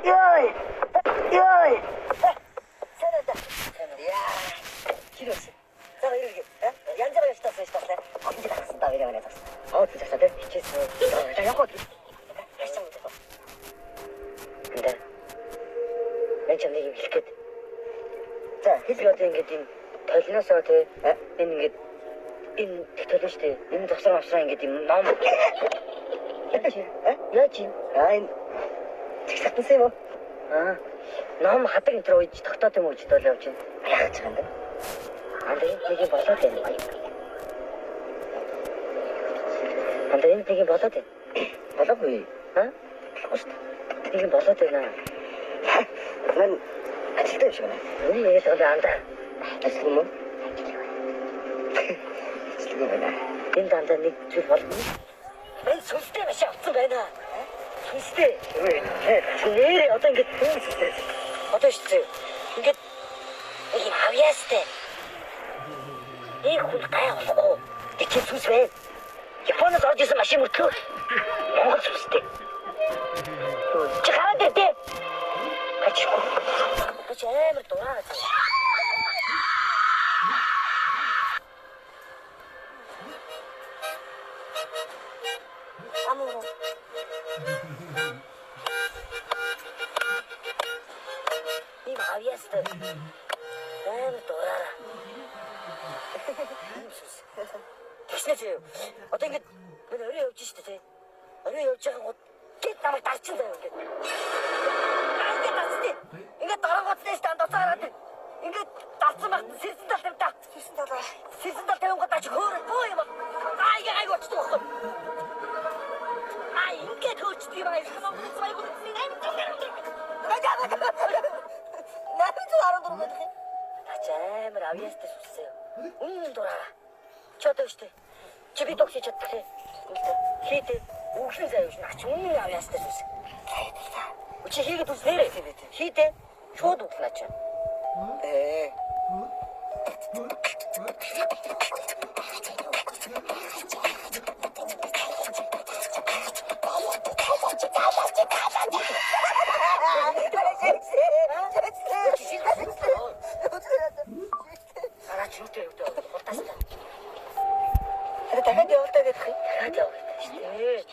Яй. Яй. Санаа. Яа. Чирээс. За иргэ. Янз бүрийн штас штас. Энд тагсан даа ирээ тагсан. Аа тэгсэн тэ. Хичээсэн. За яг гоо. Ярьсан юм даа. Энд. Энд ч нэг юм хэлэх гээд. За хэлгээ одоо ингээд юм толноосоо тэ. Энэ ингээд энэ толно штэ. Энэ зогсоор авсраа ингээд юм ном. Яаж юм? Аа энэ тэгсатсан юм уу? Аа. Ном хадаг энэ төр ууж тогтоод юм ууж доол явж байна. Яах гэж байгаа юм бэ? Анда энэ нэг юм болоод байна. Анда энэ нэг юм болоод байна. Болоогүй. Аа? Болохгүй шүү дээ. Нэг юм болоод байна. Мэн ажилтай юм шиг байна. Үгүй ээ одоо анда. Ажилгүй юм уу? Ажилгүй байна. Энэ дандаа нэг зүйл болно. Энэ сүнстэй маш авсан байна. Сүнстэй. Нэрээ одоо ингэж сүнстэй. Одоо шүү дээ. Ингээд нэг юм хавьяастай. Нэг хүн гайхахгүй. Тэг чи сүнс байна. Японоос орж ирсэн машин мөртлөө Монгол сүнстэй. Чи хараад ирдэ. Гачгүй. Чи амар дураа гэж. Амуу. Ийм хавьяастай. Амар дураараа. Тэгснэ чи. Одоо ингэж мен өрөө явж штэ тий. Өрөө явж байгаа гот гэт намайг дарчин заяа ингэж. Ингээд дарчтэй. Ингээд дарангуутнаас штэ андаа гараад. Ингээд дарсан багт сэрсэн тал тавьдаа. Сэрсэн талаа. Сэрсэн тал тавингууд аач хөөрөл боо юм. Аа ингээ гайг очдог байхгүй. Аа ингээд хөөрчдөг юм аа. 814 гэдэг юм. Наач амар авьяастай сүссэн юм. Үнэн дураараа. Чи одоо штэ. Чи би догсож чаддаг те. Хийдэ. Үглэн заяа шүү. Наач үнэн авьяастай сүс. Чи хийгээд үс нэрээ. Хийдэ. Шууд үглэн наач. Ээ. Дахиад явуултаа гэдэг юм. Дахиад явах гэдэг шүү дээ.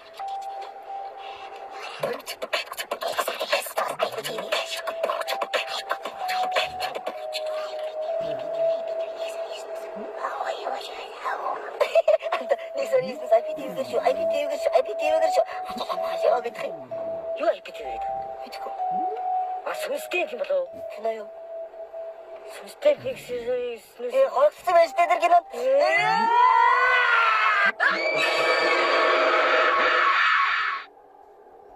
Нэг сарын 9-ээс IPTV-гээр шүү, IPTV-гээр шүү, IPTV-гээр шүү. Яа гэдэг юм. Юу IPTV гэдэг? Мэдэхгүй. А сүнстэй юм болов уу? Кино юу? Сүнстэй фикс. Э, гогцсон байж тээ тэр кинонд.